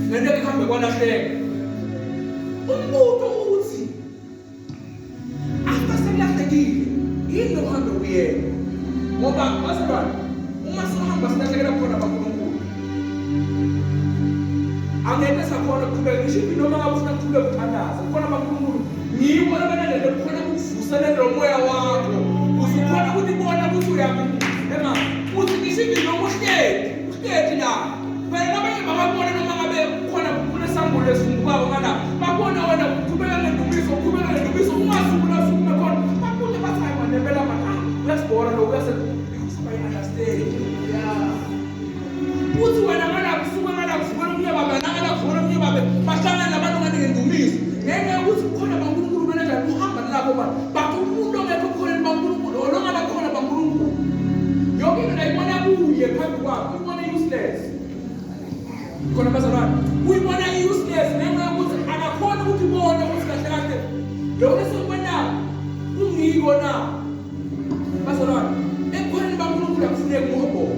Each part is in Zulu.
Ngeke kuhambe kwalahleka. Umbuto uthi after sekulahlekile yini lokuhambe uyena? Ngoba bazalwane uma sihamba silahlekela khona baNkulunkulu angeke sakhona ukuqhubeka ngisho noma ngabe ufuna ukuqhubeka uthandaze khona baNkulunkulu ngibo labanalento khona ukuvuselela lo moya wakho usukhona ukuthi ibona ukuthi uyakuphi ema uthi ngisho noma uhleli uhleli la phela labanye bangakubona noma ngabe khona kunesambulo esivungukako ngala bakubona wena uqhubeka ngendumiso uqhubeka ngendumiso ungasuki la usukume khona bakude bathi hayi mandebela mani ah uyasibhora lo uyase because abayi-understand yeah uthi wena ngala kusuke ngala kuvukela omunye babe nangala kuvukela omunye babe bahlangana nabantu ngani ngendumiso ngenxa yokuthi kukhona baNkulunkulu benenjani uhamba nalabo bantu but umuntu ongekho ebukhoneni baNkulunkulu olongala khona baNkulunkulu yonke into ayibona kuye phambi kwakhe uyibona useless khona bazalwane uyibona useless ngenxa yokuthi akakhoni ukuthi ibone ukuthi kahle kahle lokho esikubonako kungiko na. Bazalwane, ebukhoneni baNkulunkulu akufuneki umhobholo.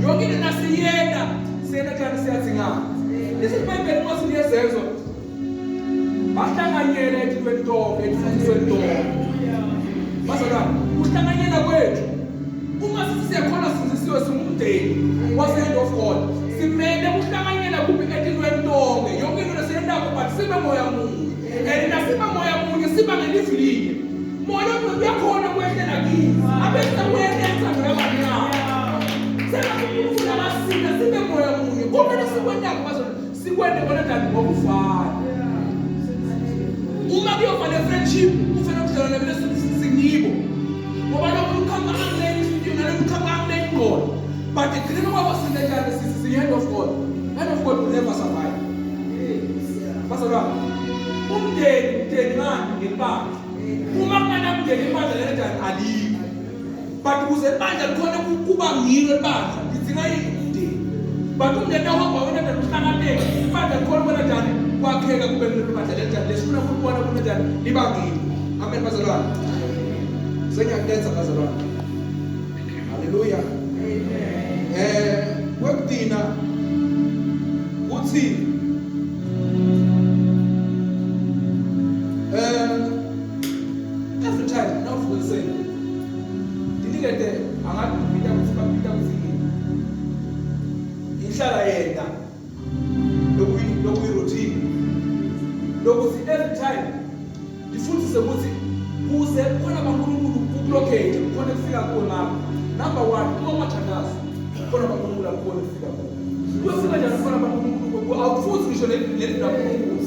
Yonke into nasiyena, siyena njani siyadzingana. Lesi iBhayibheli uma sinezenzo bahlanganyela ethulweni tonke, ethulweni tonke. Bazalwane, kuhlanganyela kwethu uma sithi siyakhona sindisiwe singumndeni wase-hand of God simele kuhlanganyela kuphi etintweni tonke yonke into lesiyentako but sibe moya munye and nasiba moya munye siba ngelivi linye Moya uyakhona kwehlela kithi. Abese wena ethando yabantu. Sengathi uNkulunkulu angasina sibe moya munye. Konke lesikwentako bazona sikwente kona njani ngokuvana. Uma kuyoba ne-friendship kufanele ubudlelwane bese singibo. Ngoba lokho kuqhamuka angileni inhliziyo nalokho kuqhamuka angileni ingqondo. But ekugcineni kwakho sine njani sisi hand of God. Hand of God will never survive. Bazalwane, umndeni umndeni ngani ngebandla. Uma kunganamndeni ibandla lenjani alikho. But ukuze ibandla likhone kuba ngilo ibandla lidinga yini umndeni. But umndeni awuhamba wena njani uhlanganeke ibandla likhona ubona njani kwakheka kube ngilo ibandla lenjani lesifuna ukubona kubona njani liba ngilo. Amen bazalwane. Sengiyakuletha bazalwane. Haleluya. Amen. Eh kwekugcina uthi every time nawuvuka ekuseni ndinikete angathi ngibita ukuthi babita ukuthi inhlala yena lokuyi-routine lokuthi every time Ngifundise ukuthi kuze khona baNkulunkulu kukulocate khona kufika kuwe ngakho. Number 1 uma ungathandazi khona baNkulunkulu akukhona kufika kuwe. Kuyofika njani khona baNkulunkulu kuwe awufuzi ngisho leli laNkulunkulu.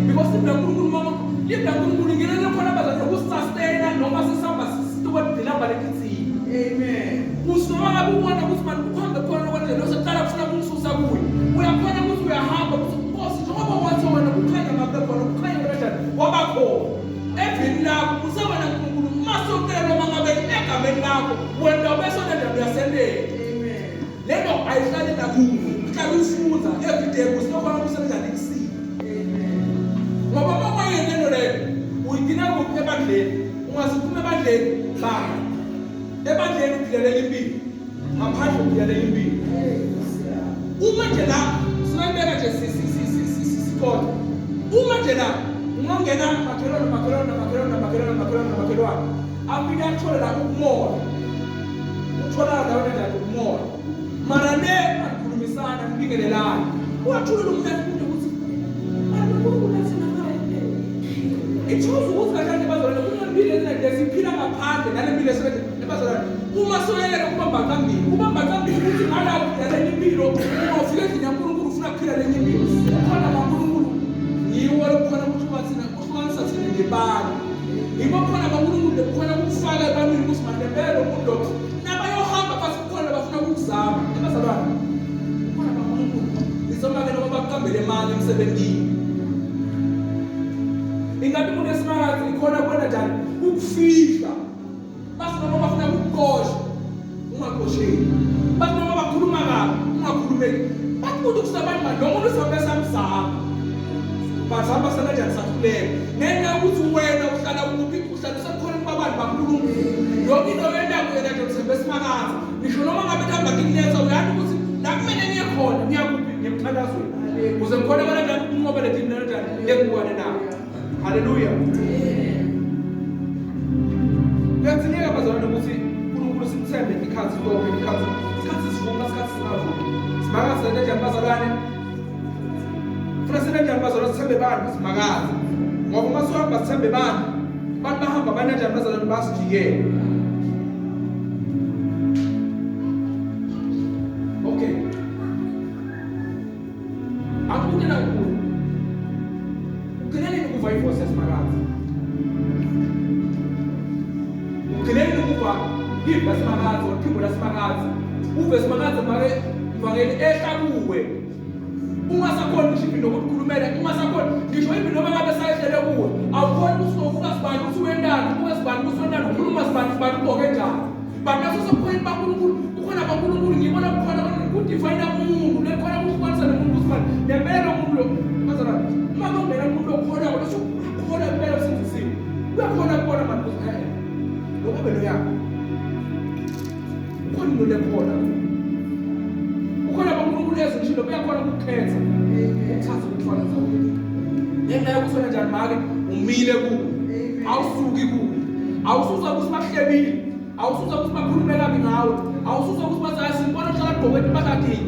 Because livi laNkulunkulu mama livi laNkulunkulu ngenele khona bazalwane ukusustaina noma sisihamba sitokwadilamba letitsini. Amen. Usinoma ngabe ubona ukuthi manje kukhona khona lokwenza loseqala kufuna kungisusa kuye. Uyakhona ukuthi uyahamba ukuthi Nkosi, njengoba wathi wena kukhanya ngabe khona kukhanya kanjani waba khona evini lakho usewena Nkulunkulu uma siyocela noma ngabe egameni lakho wena bese unendaba uyasentela lento ayihlali nakuwe uhlala uyifunza everyday kusiyokhona ukusebenza nekusile ngoba uma ungayenzi lento leyo uyigcina kuphi ebandleni ungaze uphume ebandleni bamba ebandleni uphilelela impilo ngaphandle kokuyala impilo uma nje la singayibeka nje sisikodwa uma nje la ungangena makhelwane makhelwane makhelwane makhelwane makhelwane makhelwane afike athole la ukumoya utholakala ndaweni enjani ukumoya mara le akhulumisana kubingelelana uyathula umuntu umuntu ukuthi mara uNkulunkulu athina ngaye it shows ukuthi kahle bazalwane kunempilo esiphila ngaphandle nale mpilo esebenza Bazalwane, uma soyekela ukuba mbaqambili, kuba mbaqambili ukuthi ngala uphila lenye impilo, uma ufika endlini yaNkulunkulu ufuna kuphila lenye impilo. Ukhona kaNkulunkulu ngiwo lokukhona ukuthi uba thina uhlukanisa thina ngebala. Yiko khona kaNkulunkulu lokukhona ukufaka ebantwini ukuthi mandebele umuntu lo. Nabayohamba phansi kukhona bafuna ukuzama. Ebazalwane, ukhona kaNkulunkulu. Ngizoma-ke noma bakuqambele imali emsebenzini. Ingathi umuntu esimakathi ikhona kubona njani ukufihla Bathi noma bafuna ukukuqosha ungaxosheki. Bathi noma bakhuluma kabi ungakhulumeki. Bathi umuntu kusabantu manje lo muntu uzobe samzama. But hamba sananjani sahluleka. Ngenxa yokuthi wena uhlala kuphi uhlala usekhona kubabantu baNkulunkulu. Yonke into oyentayo wena nje uthembe esimakatha. Ngisho noma ngabe kuhamba kukuletha uyazi ukuthi la kumele ngiye khona ngiyakuphi. emthandazweni ukuze ngikhone kanjani ukunqoba le team kanjani lengibukane nayo. Haleluya. Kuyadingeka bazalwane ukuthi uNkulunkulu simthembe ikhathi lonke, ikhathi isikhathi sivuma, isikhathi singavumi. Simakaze kanjani bazalwane? Funa senenjani bazalwane sithembe bani? Simakaze. Ngoba uma sohamba sithembe bani? Abantu bahamba banenjani bazalwane basijikele. Okay. Akubuke la kuwe. Ugcine nini ukuva ivoice yaSimakadze? Ugcine nini ukuva livi laSimakadze, uphimbo laSimakadze? Uve Simakadze make mvangeli ehla kuwe. Ungasakhoni ngisho even nokukhulumela, ungasakhoni ngisho even noma ngabe sayehlele kuwe, awukhoni ukuthi uzovuka sibani ukuthi wendani, uvuka sibani ukuthi wendani, ukhuluma sibani sibani ugqoke njani. But nasesebukhoneni baNkulunkulu kukhona baNkulunkulu ngibona kukhona kudefine umuntu lekhona kuhlukanisa nomuntu ukuthi manje ngempela lo muntu lo bazalwane uma kungena umuntu okholwa bese ukholwa impela usindisiwe uyakhona kubona manje ukuthi eh lo babe lo yakho ukhona into lekhona ukhona baNkulunkulu ezishilo uyakhona ukukhetha ukuthatha ukuthwala endaweni ngenxa yokuthi wena njani make umile kuwe awusuki kuwe awususa ukuthi bakuhlebile awususa ukuthi bakhulume kabi ngawe awususa ukuthi bathi hayi simbona uhlala gqoke impahla thini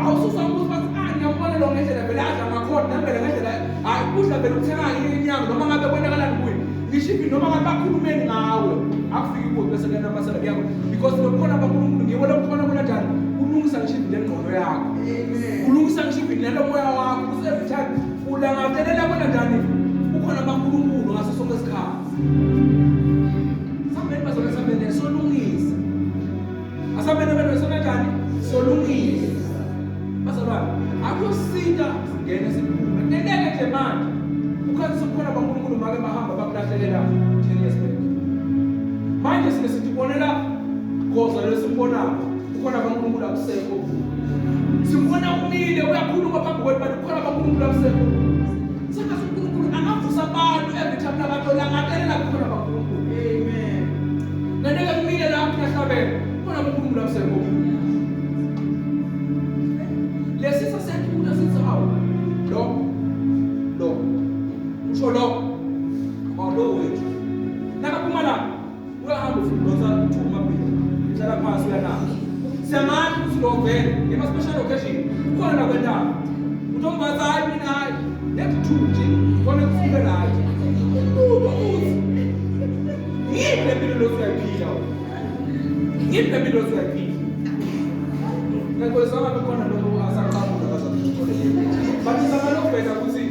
awususa ukuthi bathi ah ngiyambona lo ngendlela vele adla ngakhona nambele ngendlela hayi kudla vele ukuthenga inyama noma ngabe konakalani kuye ngisho ibi noma ngabe bakhulumeni ngawe akufiki kuwe bese kuyanamasela kuyakho because lokhona bankulunkulu ngibo lokhona kunanjani kulungisa ngisho ibi lengqondo yakho kulungisa ngisho ibi nalo moya wakho ukuthi every time ulangatelela kona njani ukhona bankulunkulu ngaso sonke isikhathi. Sambeni bazalwane, sambeni solungisa. Asambeni abantu sona njani? Solungisa. Bazalwane, akusita singene siphume. Neneke nje manje. Ukhathi sokukhona baNkulunkulu make bahamba bakulahlelela 10 years back. Manje sike sitibonela khoza lesimbonayo. Ukhona baNkulunkulu akusekho. Simbona umile uyakhuluma phambi kwethu but ukhona baNkulunkulu akusekho. Sengathi uNkulunkulu angavusa abantu every time labantu langatelela kukhona baNkulunkulu. Amen. Ngeneke kumile la kunahlabela. Khona uNkulunkulu akusekho. Lesisa sethula sithi hawu lo lo usho lo lo wethu. Nakaphuma la uyahamba ufuna udonsa two mabili uhlala phansi uyanaka siyamazi ukuthi lo vele ngema-special occasion kukhona nakwentaba utombatha hayi mina hayi lethi two nje khona kufike right ubuto uthi ngiphi le mpilo lothi uyayiphila ngiphi le mpilo lothi uyayiphila ngiyakholisa ngabe khona lokho asaqhamuka bazalwane but izama lokubheka ukuthi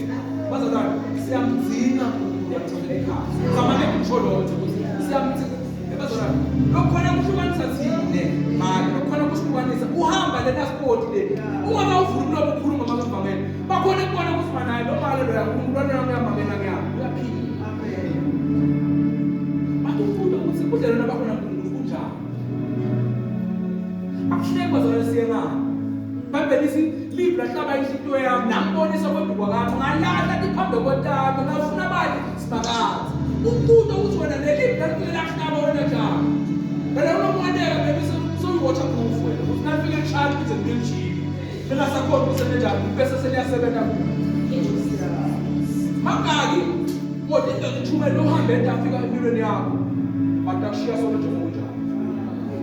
bazalwane siyamgcina uNkulunkulu athole ekhaya zama ngisho lokho ukuthi siyamgcina ebazalwane lokhona kuhlukanisa thine manje lokhona kuhlukanisa uhamba lena sport le ungaba uvula umlomo ukhuluma makuvangela bakhona kubona ukuthi manaye lo mali lo yaNkulunkulu lona uyamangena kuyami uyaphila amen bathi ufunda ukuthi budlelwano bakhona uNkulunkulu kunjani akuhleki bazalwane siye ngani Bhayibheli lithi live lahlaba inhlitiyo yami nangibonisa kweduka kwami ngalahla tiphambe kwetami ngafuna bani sibakazi umbuto ukuthi wena leli lifike lahlaba wena njani phela unomwaneka baby soyi-waterproof wena ukuthi nalifike lishaya lize lijike lingasakhona ukusebenza bese seliyasebenza mangaki kodwa into ngithumele uhambe edafika empilweni yakho but akushiya sona njengoba unjalo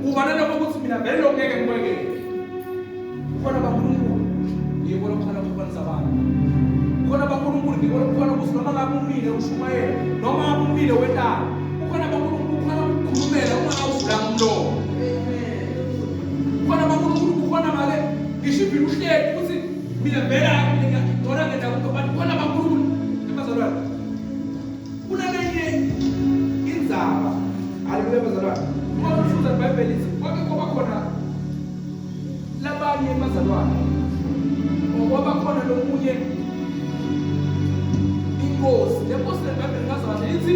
uba nalokho ukuthi mina vele lokhu ngeke ngikwekele Ukhona baNkulunkulu ngikho lokukhona ukuhlukanisa abantu. Ukhona baNkulunkulu ngikho lokukhona ukuthi noma ngabe umile ushumayela noma ngabe umile wentaba. Ukhona baNkulunkulu ukhona ukukhulumela ungakawuvulanga umlomo. Ukhona baNkulunkulu ukhona make ngisho ivile uhleli ukuthi mina vele mina ngcola ngendabuko but ukhona baNkulunkulu bazalwane. Kunalenye indzaba haleluya bazalwane. Uma ufunda iBhayibheli lithi kwake kwaba khona labanye bazalwane ngoba khona lomunye inkosi le nkosi lebhayibheli kaze lithi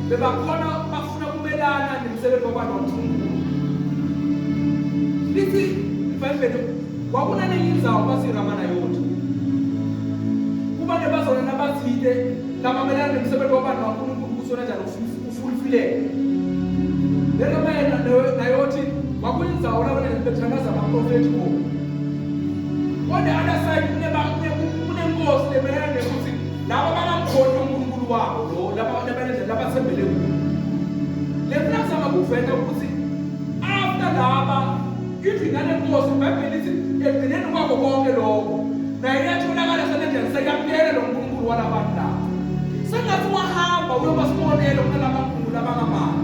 bebakhona bafuna kumelana nemsebenzi wabantu waNkulunkulu lithi ibhayibheli kwakunalenye indzawo bathi Ramanayoti kuba nebazalwane abathile labamelana nemsebenzi wabantu waNkulunkulu ukuthi wona njani ufulfileke lelo mayena nayothi kwakuyindzawo la wena bethandaza abaprofethi khona. On the other side kunenkosi lemelana nekuthi laba bangamkhoni uNkulunkulu wabo lo laba labathembele kuye. Le mfuna kuveta ukuthi after laba ithi ngale nkosi iBhayibheli lithi ekugcineni kwakho konke lokho naye iyatholakala senendlela seyamkele lo Nkulunkulu walabantu laba. Sengathi wahamba uyoba sibonelo kunalaba nkulunkulu abangamali.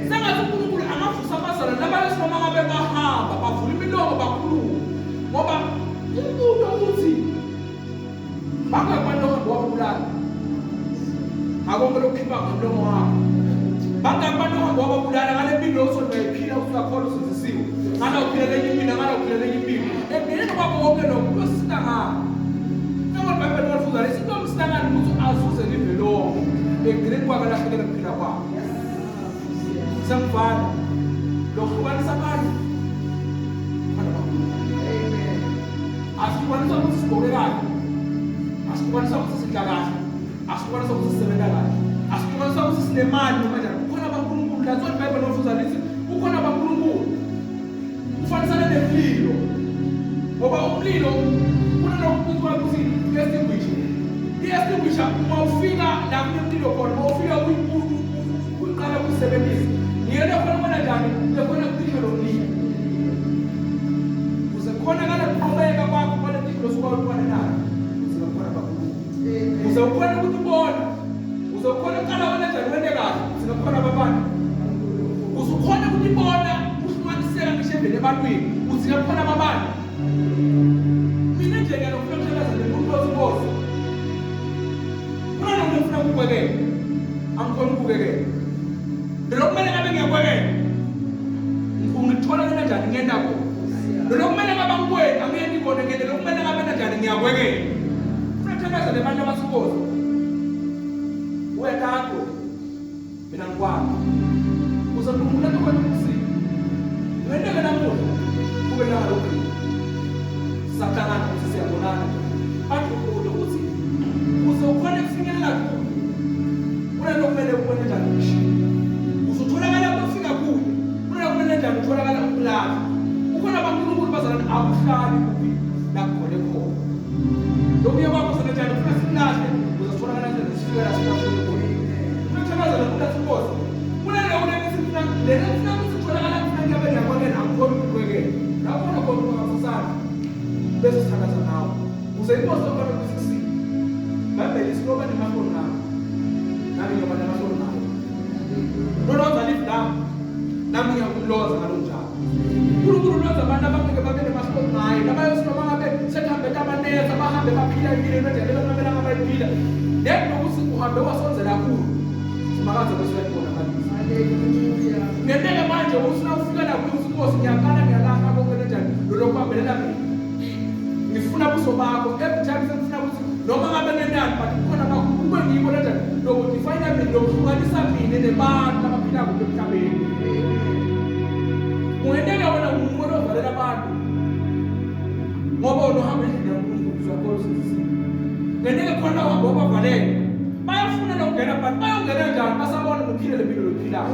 Sengathi uNkulunkulu angavusa abazalwane labalesi noma ngabe bahamba bavula imilomo bakhulume ngoba umbuto uthi bangaki abantu ohamba wabulala akonke lokukhipha ngomlomo wakho. Bangaki abantu ohamba wababulala ngale mpilo ozothi uyayiphila usuyakholwa usindisiwe, ngala uphila lenye impilo, ngala uphila lenye impilo. Ekugcineni kwakho konke lokho kuyosisita ngani? Njengoba iBhayibheli lifuza lesi kuyomsita ngani ukuthi azuze live lonke ekugcineni kwakhe alahlekele kuphila kwakhe. Sengifana lokuhlukanisa abantu khona bakhulu. Asihlukanisa ukuthi sigqoke kahle, asihlukanisa ukuthi sidla kahle, asihlukanisa ukuthi sisebenza kahle, asihlukanisa ukuthi sinemali noma njani. Kukhona abankulunkulu. That's what iBhayibheli lifuza lithi kukhona abankulunkulu. Kufanisana nemlilo, ngoba umlilo kunalokhu ukuthi i-extinguisher i-extinguisher uma ufika la kunemlilo khona, uma ufika uyiqala ukuyisebenzisa ngiyena khona ubona njani lekhona kucisha lo mlilo kuze khonakala kuqhubeka kwakho kwale mpilo osuka ulibone nayo kuze khona bakhulu, kuze ukhone ukuthi ubone, kuze ukhone ukuqala wena njani wente kahle, kuze khona babantu, kuze ukhone ukuthi ibona uhlukaniseka ngisho emveni ebantwini, kuze khona babantu. Mina nje ngiyalokufuna ukuthandaza nomuntu othi Nkosi, kunalokhu ngifuna ukukwekela, angikhona ukubukekela lelo kumele ngabe ngiyakwekela, ungithola kanjani ngiyenda khona lelo kumele ngabe angikweli angiyendi khona ngiyenda lelo kumele ngabe kanjani ngiyakwekela. Ufuna ukuthandaza nabantu abathi Nkosi uyathatha mina ngikwami uze uNkulunkulu akhona ukusiza ngenteke namuhla kube nalo sahlangana ukuthi siyabonana, but umuntu ukuthi uze ukhone kufinyelela kuye kunalokhu kumele ubone njani ukushiya uzotholakala kufika kuye kunalokhu kumele njani utholakala ukulala ukhona abankulunkulu bazalwane akuhlali kuphi la kukhona khona lokuye kwakho senjani ufuna sikulahle uzotholakala njani sifika la sifuna kuye unathandaza nokuthi Nkosi kunalokhu lengifuna lena ngifuna ukuthi kutholakala ngifuna ngiyabe ngiyakwakela angikhoni ukukwekela lapho khona ungafusana bese sithandaza nawe uze inkosi yokhona ukuthi kusile Bhayibheli isiloba nemahloni ngakho nami ngiyoba namahloni ngakho lolonza live lami nami ngiyakuloza ngalo njalo. uNkulunkulu uloza abantu abangeke babe nemahloni ngaye labayothi noma ngabe sekuhambe tabaneza bahambe baphila impilo enojayele kumele abayiphila then nokuthi uhambe wasonzela kuyo simakaze bese uyakubonakalisa. Hallelujah. Ngenteke manje ufuna ufika la kuyo uthi Nkosi ngiyaqala ngiyalahla konke kanjani lolo kubambelela mina ngifuna buso bakho every time sengifuna ukuthi noma ngabe ngenani but kukhona bakho kube ngibo kanjani lokudefine mina lokuhlukanisa mina nebantu abaphila kude emhlabeni. Kungenteka wena ungumuntu ovalela abantu ngoba wena uhamba endlini yaNkulunkulu uzakholwa usindisiwe. Ngenteke khona uhamba ubavalela bayafuna lokungena but bayongena njani basabona uphile le mpilo lophilayo,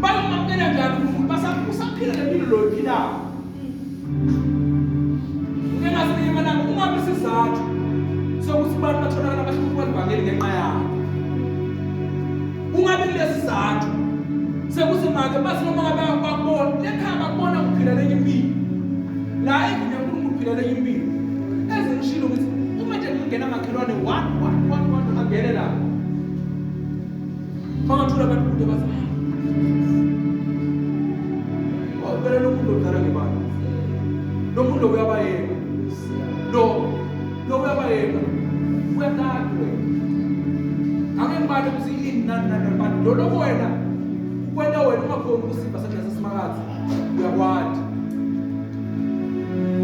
bayomamukela njani uNkulunkulu usaphila le mpilo lophilayo. Ngingasinye amalanga ungabi isizathu sokuthi abantu batholakala abahlubuka livangeli ngenxa yakho. Ungabi kulesi sizathu sekuthi make bathi noma ngabe bakubona lekhaya bakubona uphila lenye impilo la endlini yaNkulunkulu uphila lenye impilo. Ezingishilo ukuthi uma nje kungena amakhelwane one one one one angene la bangathula abantu kude bathi oh phela lo muntu udlala ngebani lo muntu uyabayeka lo uyabayeka uyathatha wena ake ngibale ukuthi yini nani nani nani but lo lokho wena kwenta wena ungakhoni ukusipha sandla sesimakathe uyakwati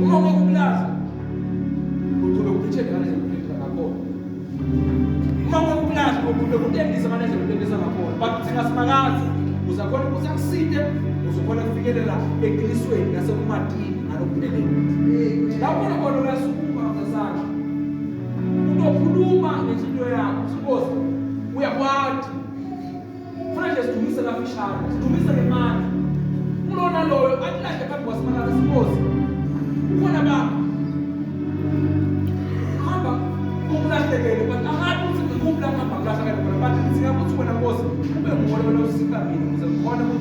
uma ungekulazi uqhubeka uphitshele ngale ndlela uphitshela ngakhona uma ungekulazi uqhubeka utendisa ngale ndlela utendisa ngakhona but thina simakazi uzakhona ukuthi akusite uzokhona kufikelela eqinisweni nasekumatini ngalokuphelele lapho khona khona uyasukuma ngesandla utokhuluma ngenhliziyo yakho Nkosi uyakwati funa nje sidumise kafishane sidumise ngemandla kulona loyo atilahle phambi kwasimakade Nkosi ukhona bakho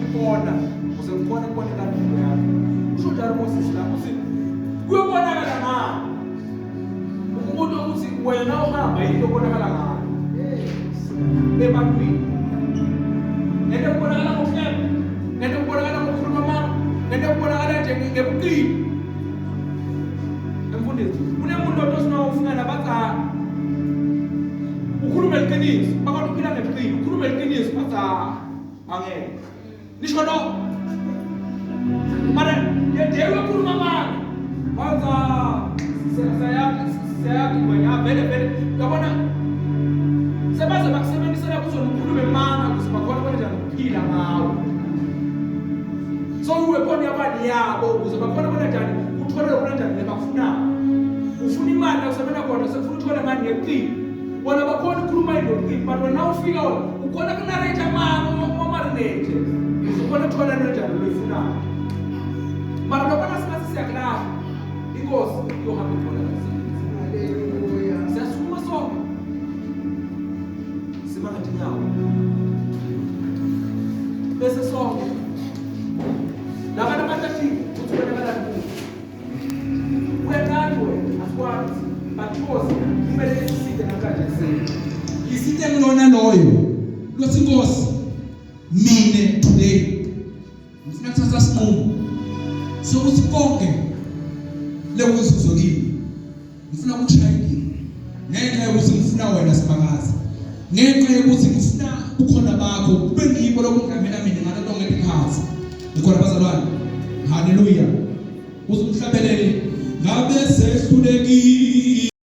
ukubona ukuze ngikhone ukubona inkazimulo yakho. Usho njalo Moses la uthi kuyobonakala ngani umuntu ukuthi wena uhamba yini obonakala ngayo ebantwini. Ngeke kubonakala ngokuhleba, ngeke kubonakala ngokukhuluma amanga, ngeke kubonakala nje ngebuqili. Emfundisi, kunemuntu otosina ufuna nabathi ah, ukhulume iqiniso, bakodwa uphila ngeqiniso, ukhulume iqiniso bathi ah, angeke. Nisho no. Mara yedhewe ukhuluma amanga. Bathi ah, siyayazi siyayazi wena vele vele uyabona sebaze bakusebenzisela ukuthi wena ukhulume amanga ukuze bakhone ukwenza ukuphila ngawo. So iwephoni yabani yabo ukuze bakhone ukwenza njani uthole lokho kanjani lebakufunayo. Ufuna imali la usebenza khona sekufuna uthole imali ngeqiniso. Bona bakhona ukukhuluma into yobuqili but wena ufika wena ukhona kunarrate amanga umarinate ukuze ukhone ukuthola into enjani loyifunayo. Mara lokho singathi siyakulahla inkosi iyohamba ikhona la. Haleluya. Siyasukuma sonke. Sima ngetinyawo. Bese sonke labantu abathathiwe ukuthi bonakala kubo. Uyaqala wena asikwazi but inkosi kumele isiside namhlanje ekuseni. Isite kulona loyo lothi inkosi mine today ngifuna kuthatha isinqumo sokuthi konke lekuzuzo kimi ngifuna ukushaya kimi ngenxa yokuthi ngifuna wena Simakadze, ngenxa yokuthi ngifuna ubukhona bakho kube ngibo lokungamela mina ngalo lonke ikhathi. Ngikhona bazalwane, haleluya. Uze umhlabeleli ngabe sehlulekile.